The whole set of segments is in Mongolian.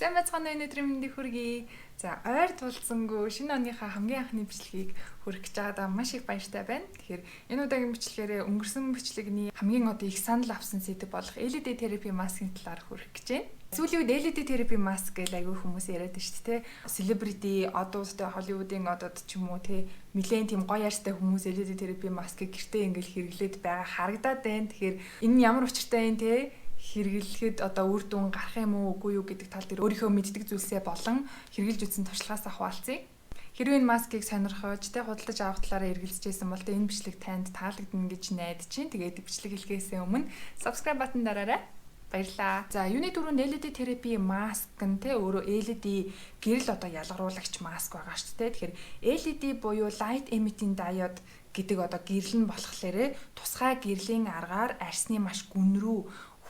Сайн байцгаана уу, өнөөдрийн мэндийг хүргэе. За, ойр тулцсангүй шинэ оныхаа хамгийн анхны бичлэгийг хүргэх гэж байгаадаа маш их баяртай байна. Тэгэхээр энэ удаагийн бичлэгээрээ өнгөрсөн бичлэгний хамгийн одоо их санал авсан сэдэв болох LED therapy маскын талаар хүргэх гэж байна. Сүүлийн үед LED therapy mask гэж айгүй хүмүүс яриад байна шүү дээ. Celebrity одуудтай, Hollywood-ын одод ч юм уу те, нэлээд тийм гоё ярьстай хүмүүс LED therapy маскыг гэртээ ингээл хэрэглээд байгаа харагдаад байна. Тэгэхээр энэ нь ямар учиртай юм те, хэрэглэхэд одоо үр дүн гарах юм уу, үгүй юу гэдэг тал дээр өөрийнхөө мэддэг зүйлсээ болон хэрэглэж үзсэн туршлагаасаа хуваалцъя. Хэрвээ энэ маскыг сонирхож те, худалдаж авах талаараа эргэлзэж байсан бол те, энэ бичлэг танд таалагдана гэж найдаж чинь. Тэгээд бичлэг эхлэхээс өмнө subscribe button дараарай. Баярлаа. За, юуны түрүүнд LED therapy mask нь те, өөрөө LED гэрэл одоо ялгаруулагч маск байгаа шүү дээ. Тэгэхээр LED буюу light emitting diode гэдэг одоо гэрэл нь болохоор тусгай гэрлийн аргаар арьсны маш гүн рүү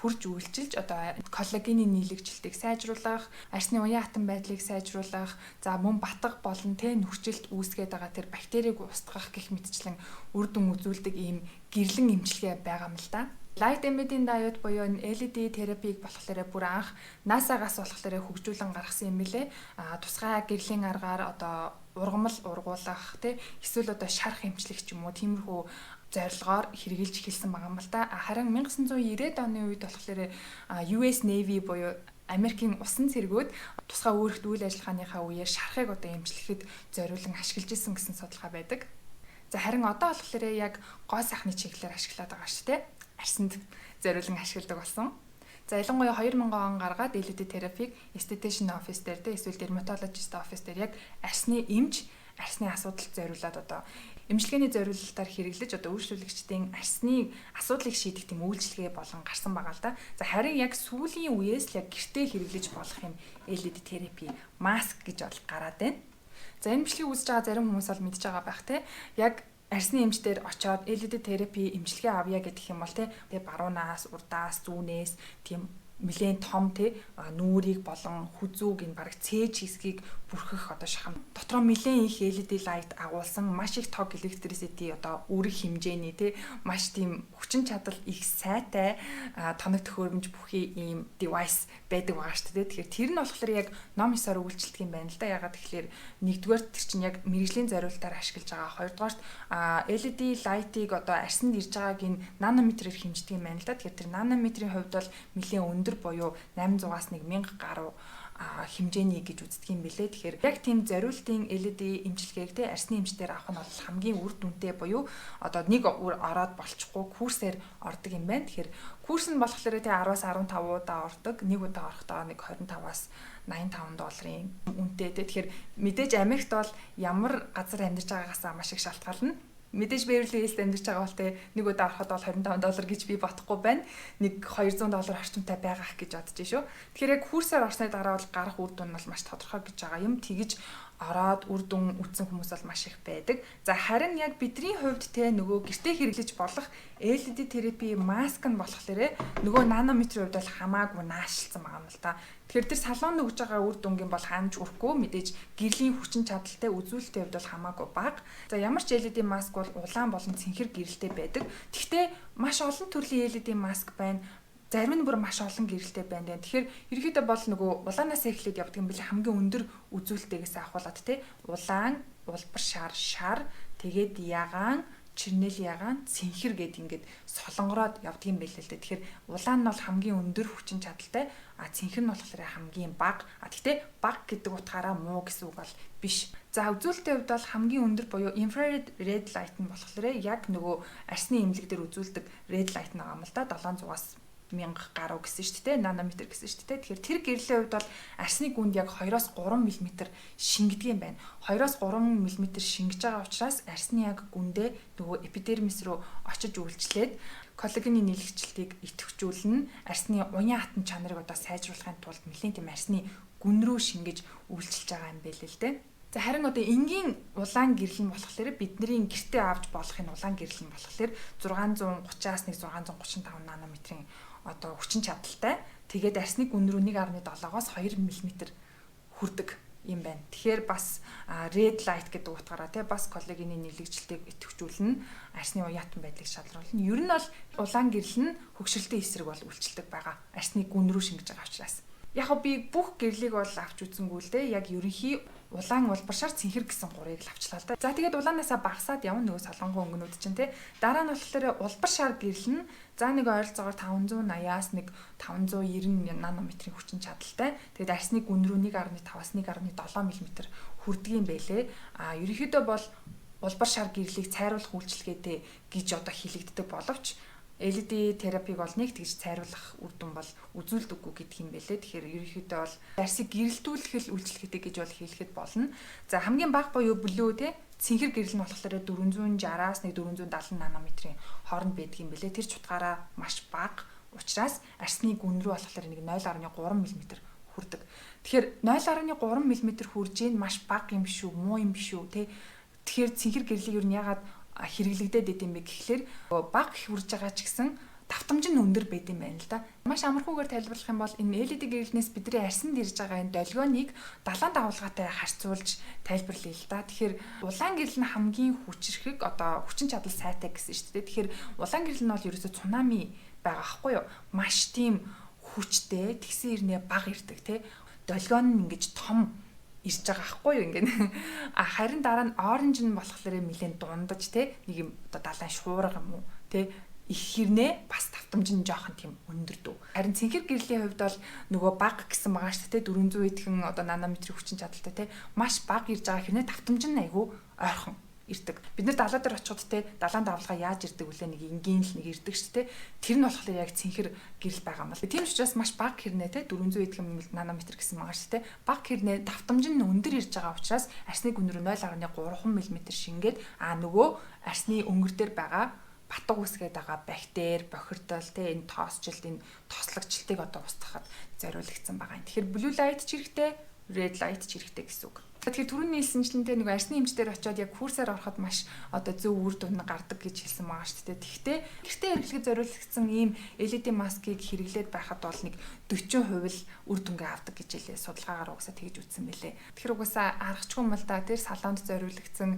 хурж үйлчилж, одоо коллагены нийлэгчлэлтийг сайжруулах, арьсны уян хатан байдлыг сайжруулах, за мөн батга болон тэ, нүхжилт үүсгээд байгаа тэр бактерийг устгах гэх мэтчлэн үр дүн үзүүлдэг ийм гэрлэн эмчилгээ байгаа юм л да. Light emitting diode буюу энэ LED therapy-г болохоор бүр анх NASA-гаас болохоор хөгжүүлэн гаргасан юм билэ. А тусгай гэрлийн аргаар одоо ургамал ургуулах тий, эсвэл одоо шарх эмчлэх ч юм уу, тиймэрхүү зорилгоор хэрэгжилж эхэлсэн байгаа юм л да. Харин 1990-ад оны үед болохоор US Navy буюу Америкийн усан цэргүүд тусгай үүрэгт үйл ажиллагааныхаа үеэр шархыг одоо эмчлэхэд зориулан ашиглаж исэн гэсэн судалгаа байдаг. За, харин одоо болохоор яг гоо сайхны чиглэлээр ашиглаад байгаа шүү дээ. Арьсанд зориулан ашигладаг болсон. За, ялангуяа 2000 он гаргаад LED therapy-г esthetician office дээр те, эсвэл dermatologist office дээр яг арьсны эмч, арьсны асуудалд зориулаад, одоо эмчилгээний зориулалтаар хэрэглэж, одоо үйлчлүүлэгчдийн арьсны асуудлыг шийдэх тийм үйлчилгээ болон гарсан байгаа л да. За, харин яг сүүлийн үеэс л яг гэртээ хэрэглэж болох юм LED therapy mask гэж бол гараад байна. За, энэ бичлэгийг үзэж байгаа зарим хүмүүс бол мэдж байгаа байх те. Яг арьсны эмч дээр очоод LED therapy эмчилгээ авъя гэх юм бол те, баруунаас, урдаас, зүүнээс тийм нэлээд том те, нүүрийг болон хүзүүг энэ бараг цээж хэсгийг бүрхэх одоо шахам дотроо нэлээд их LED light агуулсан, маш их тог electricity одоо үүрэг хэмжээний те, маш тийм хүчин чадал их сайтай тоног төхөөрөмж бүхий ийм device байдаг байгаа шүү дээ. Тэгэхээр тэр нь болохоор яг ном ёсоор үйлчилдэг юм байна л да. Ягаад тэгэхээр нэгдүгээр тэр чинь яг мэргэжлийн зориултаар ашиглаж байгаа. Хоёрдугаарт LED light-ыг одоо арьсанд ирж байгааг энэ нанометрээр хэмждэг юм байна л да. Тэгэхээр тэр нанометрийн хувьд бол нэлээд өндөр буюу 800-аас 1000 гаруй хэмжээний гэж үздэг юм билэ. Тэгэхээр яг тийм зориултын LED эмчилгээг те, арьсны эмчээр авах нь бол хамгийн үр дүнтэй буюу одоо нэг ороод болчихгүй, курсээр ордог юм байна. Тэгэхээр курс нь болохоор те, 10-аас 15 удаа ордог. Нэг удаа орохдоо нэг 25-аас 85 долларын үнэтэй те. Тэгэхээр мэдээж Америкт бол ямар газар амьдарч байгаагаасаа маш их шалтгаална. Мэдээж Beverly Hills амьдарч байгаа бол те, нэг удаа ороход бол 25 доллар гэж би бодохгүй байна. Нэг 200 доллар орчимтай байгаах гэж бодож шүү. Тэгэхээр яг курсаар орсны дараа бол гарах үр дүн нь бол маш тодорхой гэж байгаа юм. Тэгэж ороод үр дүн үзсэн хүмүүс бол маш их байдаг. За, харин яг бидний хувьд те, нөгөө гэртээ хэрэглэж болох LED therapy mask нь болохоор нөгөө нанометрийн хувьд бол хамаагүй наашлсан байгаа юм л та. Тэгэхээр тэр салонд өгж байгаа үр дүнгийн бол хаамж өрөхгүй, мэдээж гэрлийн хүчин чадалтай, үзүүлэлтийн хувьд бол хамаагүй бага. За, ямар ч LED маск бол улаан болон цэнхэр гэрэлтэй байдаг. Гэхдээ маш олон төрлийн LED маск байна, зарим нь бүр маш олон гэрэлтэй байна. Тэгэхээр ерөнхийдөө бол нөгөө улаанаас эхлээд явдаг юм билээ, хамгийн өндөр үзүүлэлтээс авахуулаад те. Улаан, улбар шар, шар, тэгээд ягаан, чирнэл ягаан, цэнхэр гээд ингээд солонгороод явдаг юм билээ л дээ. Тэгэхээр улаан нь бол хамгийн өндөр хүчин чадалтай, а цэнхэр нь болохоор хамгийн бага. А тэгтээ бага гэдэг утгаараа муу гэсэн үг бол биш. За, үзүүлэлтийн хувьд бол хамгийн өндөр буюу infrared red light нь болохоор яг нөгөө арьсны эмнэлэг дээр үзүүлдэг red light нэг юм л да, 700-аас 1000 гаруй гэсэн шүү дээ, нанометр гэсэн шүү дээ. Тэгэхээр тэр гэрлийн хувьд бол арьсны гүнд яг 2-оос 3 мм шингэдэг юм байна. 2-оос 3 мм шингэж байгаа учраас арьсны яг гүндээ, нөгөө эпидермис руу очиж үйлчлээд коллагены нийлэгчлэлтийг идэвхжүүлнэ. Арьсны уян хатан чанарыг одоо сайжруулахын тулд нэлээн тийм арьсны гүн рүү шингэж үйлчилж байгаа юм байл л дээ. За, харин одоо энгийн улаан гэрэл нь болохоор, бидний гэртээ авч болох энэ улаан гэрэл нь болохоор 630-аас 635 нанометрийн одоо хүчин чадалтай. Тэгээд арьсны гүн рүү 1.7-оос 2 мм хүрдэг юм байна. Тэгэхээр бас red light гэдэг утгаараа тий, бас коллагены нийлэгчлэлтийг идэвхжүүлнэ, арьсны уяатан байдлыг шалруулна. Ер нь бол улаан гэрэл нь хөгшрөлтийн эсрэг бол үйлчилдэг байгаа. Арьсны гүн рүү шингэж байгаа учраас. Яг би бүх гэрлийг бол авч үзсэнгүй л дээ. Яг ерөнхий улаан, улбар шар, цэнхэр гэсэн гурыг л авчлаа л да. За, тэгээд улаанаасаа багасаад явна нөгөө солонгон өнгөнүүд чинь те. Дараа нь болохоор улбар шар гэрэл нь за нэг ойролцоогоор 580-аас нэг 590 нанометрийн хүчин чадалтай. Тэгээд арьсны гүн рүү 1.5-аас 1.7 мм хүрдэг юм бэлээ. А ерөнхийдөө бол улбар шар гэрлийг цайруулах үйлчилгээтэй гэж одоо хэлэгддэг боловч LED терапиг бол нэг тэгж цайруулах үр дүн бол үзүүлдэггүй гэдэг юм бэлээ. Тэгэхээр ерөнхийдөө бол арьсыг гэрэлтүүлэх л үйлчилгээтэй гэж бол хэлэхэд болно. За, хамгийн бага буюу blue те, цэнхэр гэрэл нь болохоор 460-аас нэг 470 нанометрийн хооронд байдаг юм бэлээ. Тэр ч утгаараа маш бага учраас арьсны гүн рүү болохоор нэг 0.3 мм хүрдэг. Тэгэхээр 0.3 мм хүрж ийн маш бага юм шүү, муу юм биш үү те. Тэгэхээр цэнхэр гэрлийг ер нь ягаад хэрэглэгдээд идэм юм бэ гэхлээр бага хүрж байгаа ч гэсэн давтамж нь өндөр байд юм байна л да. Маш амархуугаар тайлбарлах юм бол энэ LED гэрэлнээс бидний арьсанд ирж байгаа энэ долгионыг далайн давалгаатай харьцуулж тайлбарлая л да. Тэгэхээр улаан гэрэл нь хамгийн хүчирхэг, одоо хүчин чадал сайтай гэсэн шүү дээ. Тэгэхээр улаан гэрэл нь бол ерөөсөө цунами байгаа байхгүй юу? Маш тийм хүчтэй, тэгсэн хэрнээ бага ирдэг те. Долгион нь ингэж том ирж байгаа хгүй юу ингэ. А харин дараа нь orange нь болохоор нэлээд дундаж те, нэг юм одоо далайн шуурга юм уу те, их хэрнээ бас давтамж нь жоохон тийм өндөрдөг. Харин цэнхэр гэрлийн хувьд бол нөгөө бага гэсэн байгаа шүү дээ, 400 идэхэн одоо нанометрийн хүчин чадалтай те, маш бага ирж байгаа хэрнээ давтамж нь айгүй ойрхон ирдэг. Бид нар далаа дээр очиход те, далайн давалгаа яаж ирдэг вүлээ, нэг энгийн л нэг ирдэг шүү дээ. Тэр нь болохоор яг цэнхэр гэрэл байгаа юм бол. Тийм ч учраас маш бага хэрнээ те, 400 идэхэн нанометр гэсэн байгаа шүү дээ. Бага хэрнээ давтамж нь өндөр ирж байгаа учраас арьсны гүн рүү 0.3 мм шингээд, а нөгөө арьсны өнгөр дээр байгаа батга үүсгээд байгаа бактери, бохирдол те, энэ тоосчлт, энэ тослогчлтыг одоо устгахад зориулагдсан байгаа юм. Тэгэхээр blue light ч хэрэгтэй, red light ч хэрэгтэй гэсэн үг. Тэгэхээр түрүүний хэлсэнчлэн те, нэг арьсны эмч дээр очиод яг курсаар ороход маш одоо зөв үр дүн гардаг гэж хэлсэн байгаа шүү дээ. Тэгэхдээ гэртээ хэрэглэхэд зориулагдсан ийм LED маскыг хэрэглээд байхад бол нэг 40% л үр дүнгээ авдаг гэж хэлээ. Судалгаагаар угсаа тэгж үзсэн мэлээ. Тэгэхээр угсаа аргачгүй юм л да. Тэр салонд зориулагдсан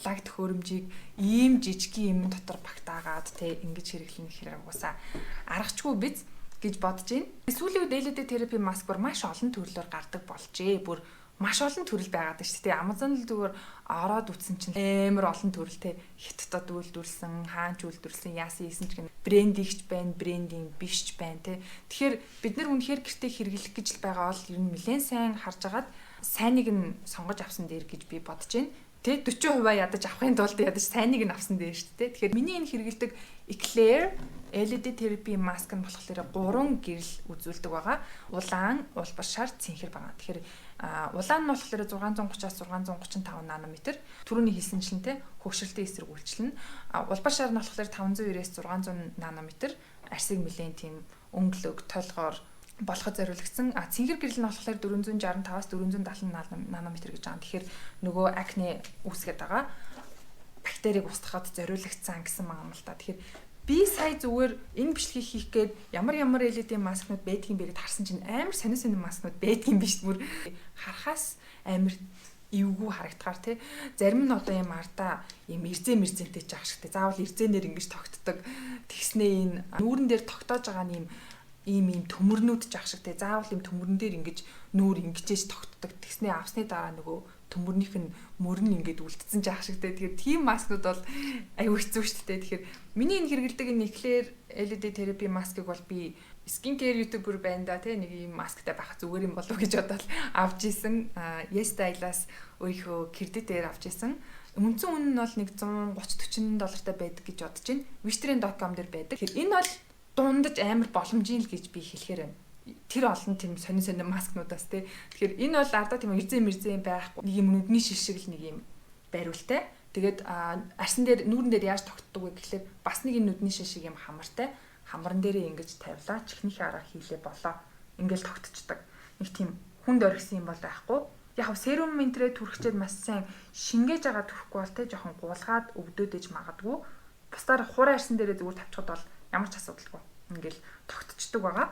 лаг төхөөрөмжийг ийм жижигхэн юм дотор багтаагаад те, ингэж хэрэглэнэ гэхээр угсаа аргачгүй биз гэж бодож байна. Сүүлийн үед LED therapy маск бүр маш олон төрлөөр гардаг болжээ. Бүр маш олон төрөл байгаад шүү дээ. Amazon л зүгээр ороод үтсэн чинь амар олон төрөлтэй, Хятадд үйлдвэрлэсэн, хаанч үйлдвэрлэсэн, яасан хийсэн ч гэнэ брендигч байна, брендинг биш ч байна те. Тэгэхээр бид нар үнэхээр гэртээ хэрэглэх гэж л байгаа бол ер нь нэлээд сайн харж агаад сайныг нь сонгож авсан дээр гэж би бодож байна. Тэ, 40% ядаж авахын тулд ядаж сайныг нь авсан дээр шүү дээ. Тэгэхээр миний энэ хэрэглэдэг Eclair LED therapy mask нь болохоор 3 гэрэл үзүүлдэг байгаа. Улаан, улбар шар, цэнхэр байгаа. Тэгэхээр улаан нь болохоор 630-аас 635 нанометр. Түрүүний хэлсэнчлэн те, хөгшрөлтийн эсрэг үйлчилнэ. Улбар шар нь болохоор 590-ээс 600 нанометр. Арьсыг нэлээд тийм өнгөлөг, толгоор болоход зориулагдсан. А цэнхэр гэрэл нь болохоор 465-аас 470 нанометр гэж байгаа. Тэгэхээр нөгөө акне үүсгээд байгаа бактерийг устгахад зориулагдсан гэсэн байгаа юм л та. Тэгэхээр би сая зүгээр энэ бичлэгийг хийх гээд ямар ямар LED маскнууд байдгийг бэ гэд харсан чинь амар сонин сонин маскнууд байдгийн биш, бүр харахаас амар эвгүй харагдахаар тий. Зарим нь одоо юм ардаа юм эрзээ мэрзэнтэй ч ах шигтэй. Заавал эрзээнээр ингэж тогтдог. Тэгснээ энэ нүүрэн дээр тогтоож байгаа нь юм ийм ийм төмөрнүүд ч ах шиг те, заавал ийм төмөрн дээр ингэж нүүр ингэжээж тогтдог. Тэгснээ авсны дараа нөгөө төмөрнийх нь мөрн ингээд үлдсэн ч ах шиг те. Тэгэхээр тийм маскнууд бол аюу хэцүү шүү дээ. Тэгэхээр миний энэ хэрэглэдэг энэ Eclair LED therapy маскыг бол би skin care YouTuber байна да те, нэг ийм масктай байх зүгээр юм болов гэж бодоод авч исэн. YesStyle-аас өөрийнхөө кредитээр авч исэн. Үндсэн үнэ нь бол нэг 130 40 доллартай байдаг гэж бодож байна. Wishtrend.com дээр байдаг. Тэгэхээр энэ бол дундаж амар боломжийн л гэж би хэлэхээр байна, тэр олон тийм сонин сонин маскнуудаас тий. Тэгэхээр энэ бол ардаа тийм эрзээ мэрзээ байхгүй, нэг юм нүдний шил шиг л нэг юм бариултай. Тэгээд арсан дээр, нүүрэн дээр яаж тогтдог вэ гэхлээр бас нэг юм нүдний шил шиг юм хамартай. Хамран дээрээ ингэж тавилаа. Чихнийхээ арга хийлээ болоо. Ингээл тогтчихдаг. Нэг тийм хүнд орхисон юм бол байхгүй. Яг serum энтрээ түрхчээд маш сайн шингээж байгаа түрхгүй бол те, жоохон гулгаад өвдөөд иж магадгүй. Бусдаар хураа арсан дээрээ зүгээр тавьчихад бол ямар ч асуудалгүй. Ингээл тогтчихдаг байгаа.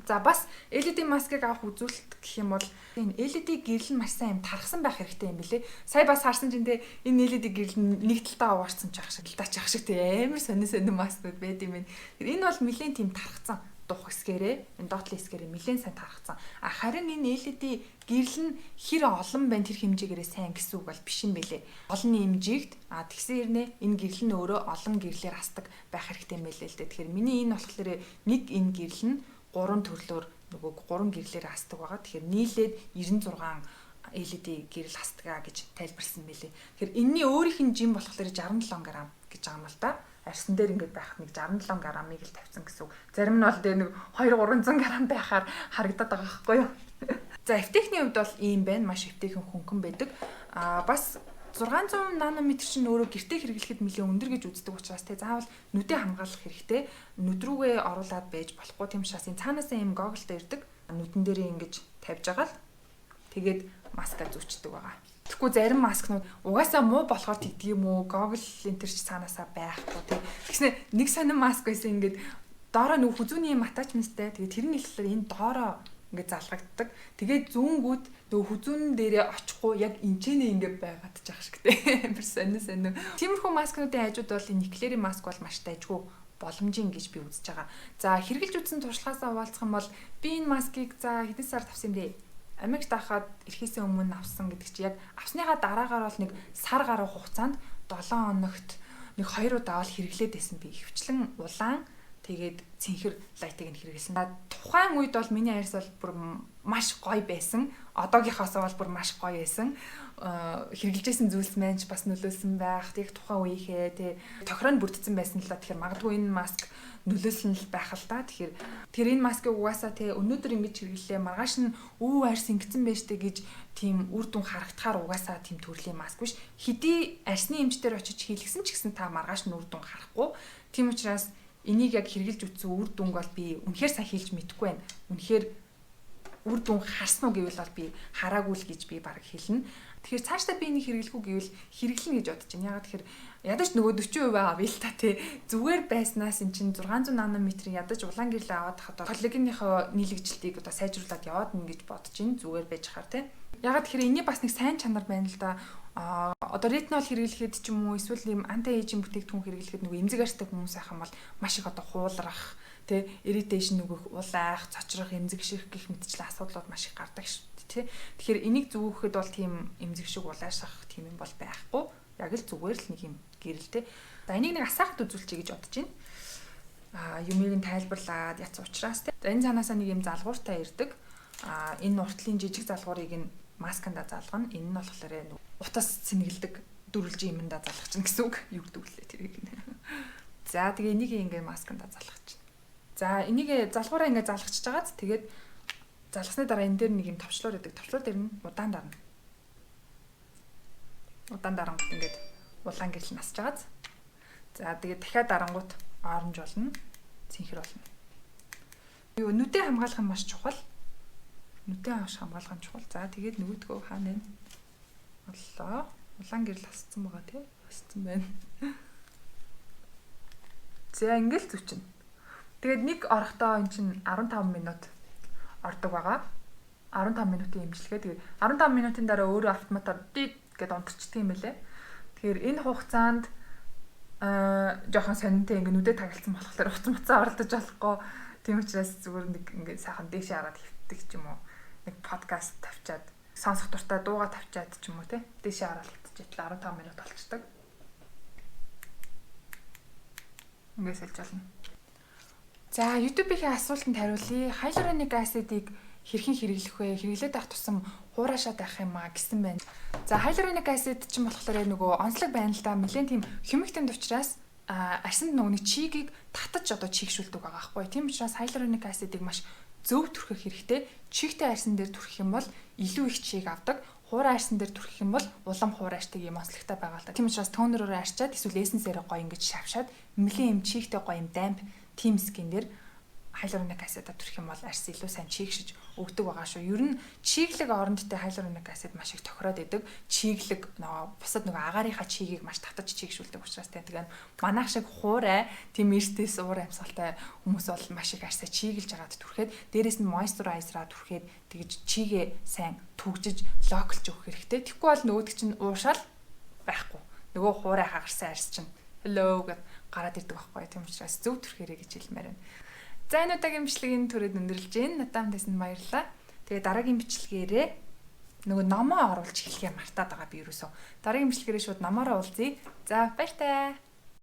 За, бас LED маскыг авах үзүүлэлт гэх юм бол энэ LED гэрэл нь маш сайн юм тархсан байх хэрэгтэй юм билэ. Сая бас харсан чинь те, энэ LED гэрэл нь нэг талтаа угаарсан ч ах шиг, талтаа ч ах шиг те, амар сонин сонин маскнууд байд юм байна. Энэ бол нэлээд тийм тархацсан. дух хэсгээрээ, энэ доотлын хэсгээрээ нэлээд сайн тархацсан. А харин энэ LED гэрэл нь хэр олон байна тэр хэмжээгээрээ сайн гэсэн үг бол биш юм бэлээ. Олон хэмжээгт тэгсэн хэрнээ энэ гэрэл нь өөрөө олон гэрлээр хасдаг байх хэрэгтэй юм бэлээ л дээ. Тэгэхээр миний энэ болохоор нэг энэ гэрэл нь 3 төрлөөр нөгөө 3 гэрлээр хасдаг байгаа. Тэгэхээр нийлээд 96 LED гэрэл хасдаг гэж тайлбарлсан мэлээ. Тэгэхээр энэний өөрийнх нь жим болохоор 67 г гэж байгаа юм л да. Арьсан дээр ингээд байх нэг 67 грамыг л тавьсан гэсэн үг. Зарим нь бол дээр нэг 2-300 г байхаар харагдаад байгаа байхгүй юу? За, эвтэйхний хувьд бол ийм байна. Маш эвтэйхэн хөнгөн байдаг. Бас 600 нанометр чинь өөрөө гэртээ хэрэглэхэд нэлээд өндөр гэж үздэг учраас те заавал нүдээ хамгаалах хэрэгтэй. Нүд рүүгээ оруулаад байж болохгүй. Тийм учраас энэ цаанаасаа ийм goggle-тай ирдэг. Нүдэн дээрээ ингэж тавьж байгаа л тэгээд маска зүүчдэг байгаа. Тэгэхгүй зарим маскнууд угаасаа муу болохоор тэгдэг юм уу? Goggle энэ төр ч цаанаасаа байхгүй тий. Тэгснэ нэг сонин маск байсан, ингээд доороо нөгөө хүзүүний юм attachment-тэй. Тэгээд тэр нь хэлэхээр энэ доороо ингээд залгагддаг. Тэгээд зүүнгүүд нөгөө хүзүүн дээрээ очихгүй яг энчэнэ ингээд байгаад ч ах шиг те. Амар сонин сонин. Тиймэрхүү маскнуудын хажууд бол энэ Eclair-ийн маск бол маш дайггүй боломжийн гэж би үзэж байгаа. За, хэрэгжилж үзсэн туршлагаасаа хуваалцах юм бол би энэ маскыг за хэдэн сард авсан юм бэ? Америкт авахад ирэхээсээ өмнө авсан гэдэг чи яг авсныхаа дараагаар бол нэг сар гаруй хугацаанд 7 хоногт нэг 2 удаа бол хэрэглээд байсан би. Ихэвчлэн улаан, тэгээд цэнхэр light-ыг нь хэрэглэсэн. Тухайн үед бол миний арьс бол бүр маш гоё байсан. Одоогийнхоос бол бүр маш гоё байсан. Хэрэглэжсэн зүйлс маань ч бас нөлөөлсөн байх. Тэг тухайн үеийнхээ тэг тохироо нь бүрдсэн байсан л да. Тэгэхээр магадгүй энэ маск нөлөөлсөн л байх л да. Тэгэхээр тэр энэ маскыг угаасаа те өнөөдөр ингэж хэрэглээ, маргааш нь үү арьс ингэсэн байж тээ гэж тийм үр дүн харагдахаар угаасаа тийм төрлийн маск биш. Хэдий арьсны эмчтэр очиж хийлгсэн ч гэсэн та маргааш нь үр дүн харахгүй. Тийм учраас энийг яг хэрэглэж үзсэн үр дүнг бол би үнэхээр сайн хэлж мэдэхгүй байна. Үнэхээр үр дүн харсан уу гэвэл бол би хараагүй л гэж би баг хэлнэ. Тэгэхээр цаашдаа би энийг хэрэглэх үү гэвэл хэрэглэнэ гэж бодож байна. Яагаад тэгэхээр ядаж нөгөө 40% авъя л та тий. Зүгээр байснаас эн чинь 600 нанометрийн ядаж улаан гэрлээ аваад хахад коллагеныхоо нийлэгжилтийг одоо сайжруулад яваад нэ гэж бодож байна. Зүгээр байж хаар тий. Яагаад тэгэхээр энэний бас нэг сайн чанар байна л да. Одоо ретинол хэрэглэхэд ч юм уу эсвэл ийм anti-aging бүтээгдэхүүн хэрэглэхэд нөгөө эмзэг арьстай хүмүүс байх юм бол маш их одоо хуулрах тэ irritation, нөгөөх улайх, цочрох, эмзэг ших гэх мэтчлэн асуудлууд маш их гардаг шүү дээ, тэ. Тэгэхээр энийг зүүхэд бол тийм эмзэг шиг улайшах тийм юм бол байхгүй. Яг л зүгээр л нэг юм гэрэл тэ. За, энийг нэг асаахад үзүүлчихье гэж бодож байна. Юмыг нь тайлбарлаад яц учраас тэ. За, энэ цаанаасаа нэг юм залгууртай ирдэг. Энэ уртлын жижиг залгуурыг нь масканда залгана. Энэ нь болохоор утас цэнгэлдэг дөрвөлжин юмдаа залгах чинь гэсэн үг. Юу гэдэг лээ тэрийг. За, тэгээ энийг ингээ масканда залгах чинь. За, энийг залгуураа ингээ залгачиж байгааз тэгээд залгасны дараа энэ дээр нэг юм товчлуур байдаг. Товчлуур дээр нь удаан дарна. Удаан дарангууд ингээд улаан гэрэл насж байгааз. За, тэгээд дахиад дарангууд orange болно. Цэнхэр болно. Юу нүдээ хамгаалах нь маш чухал. Нүдээ авш хамгаалах нь чухал. За, тэгээд нөгөөдгөө хаана вэ? Боллоо. Улаан гэрэл хасцсан байгаа тий. Хасцсан байна. За, ингээл зүчин. Тэгээд нэг орохдоо эн чинь 15 минут ордог байгаа. 15 минутын имчилгээ. Тэгээд 15 минутын дараа өөрөө автоматар дид гэдээ унтчихдаг юм байлээ. Тэгэхээр энэ хугацаанд жоохон сонинтэй ингээ нүдэ тагалцсан болохоор уц муцаа оролдож болохгүй. Тийм учраас зүгээр нэг ингээ сайхан дээшээ хараад хөвтдөг ч юм уу. Нэг подкаст тавьчаад сонсох дуртай дууга тавьчаад ч юм уу те. Дээшээ хараад хөвтчихэл 15 минут болчдөг. Ингээ сэлж болно. За, YouTube-ийн асуултанд хариулъя. Hyaluronic acid-ыг хэрхэн хэрэглэх вэ? Хэрэглээд байх тусам хуурашаад байх юм а гэсэн байна. За, hyaluronic acid чинь болохоор нөгөө онцлог байна л да. Нэлээн тийм хэмэгтэнд учраас арьсанд нөгөө нэг чигийг татаж одоо чигшүүлдэг байгаа байхгүй. Тийм учраас hyaluronic acid-ыг маш зөв түрхэх хэрэгтэй. Чигтэй арьсан дээр түрхэх юм бол илүү их чиг авдаг. Хуурай арьсан дээр түрхэх юм бол улам хуурай арьстай юм онцлогтой байгаа л да. Тийм учраас toner-оор арчаад эсвэл essence-ээр гоё ингэж шавшаад нэлээн юм чигтэй гоё юм дамп тийм skin дээр hyaluronic acid-а түрхэх юм бол арьс илүү сайн чийгшиж өгдөг байгаа шүү. Ер нь чиглэг орондтой hyaluronic acid маш их тохироод идэг. Чиглэг нөгөө бусад нөгөө агаарынхаа чигийг маш татаж чийгшүүлдэг учраас тэгээ манайх шиг хуурай тийм эртээс уур амьсгалтай хүмүүс бол маш их арьсаа чиглэж агаад түрхэд, дээрэс нь moisturizer-аа түрхэд тэгж чигээ сайн түгжиж lock-лж өгөх хэрэгтэй. Тэгэхгүй бол нөгөөдөг чинь уушаал байхгүй. Нөгөө хуурай хагарсан арьс чинь hello гэд гараад ирдэг байхгүй. Тийм учраас зөв түрхээрэй гэж хэлмээр байна. За, энэ удаагийн бичлэгийн түрээд өндөрлөж байна. Надад хамт байсан баярлалаа. Тэгээ дараагийн бичлэгээрээ нөгөө номоо оруулж эхлэхээ мартаад байгаа би юусоо. Дараагийн бичлэгээрээ шууд номоороо уулзъя. За, баяртай.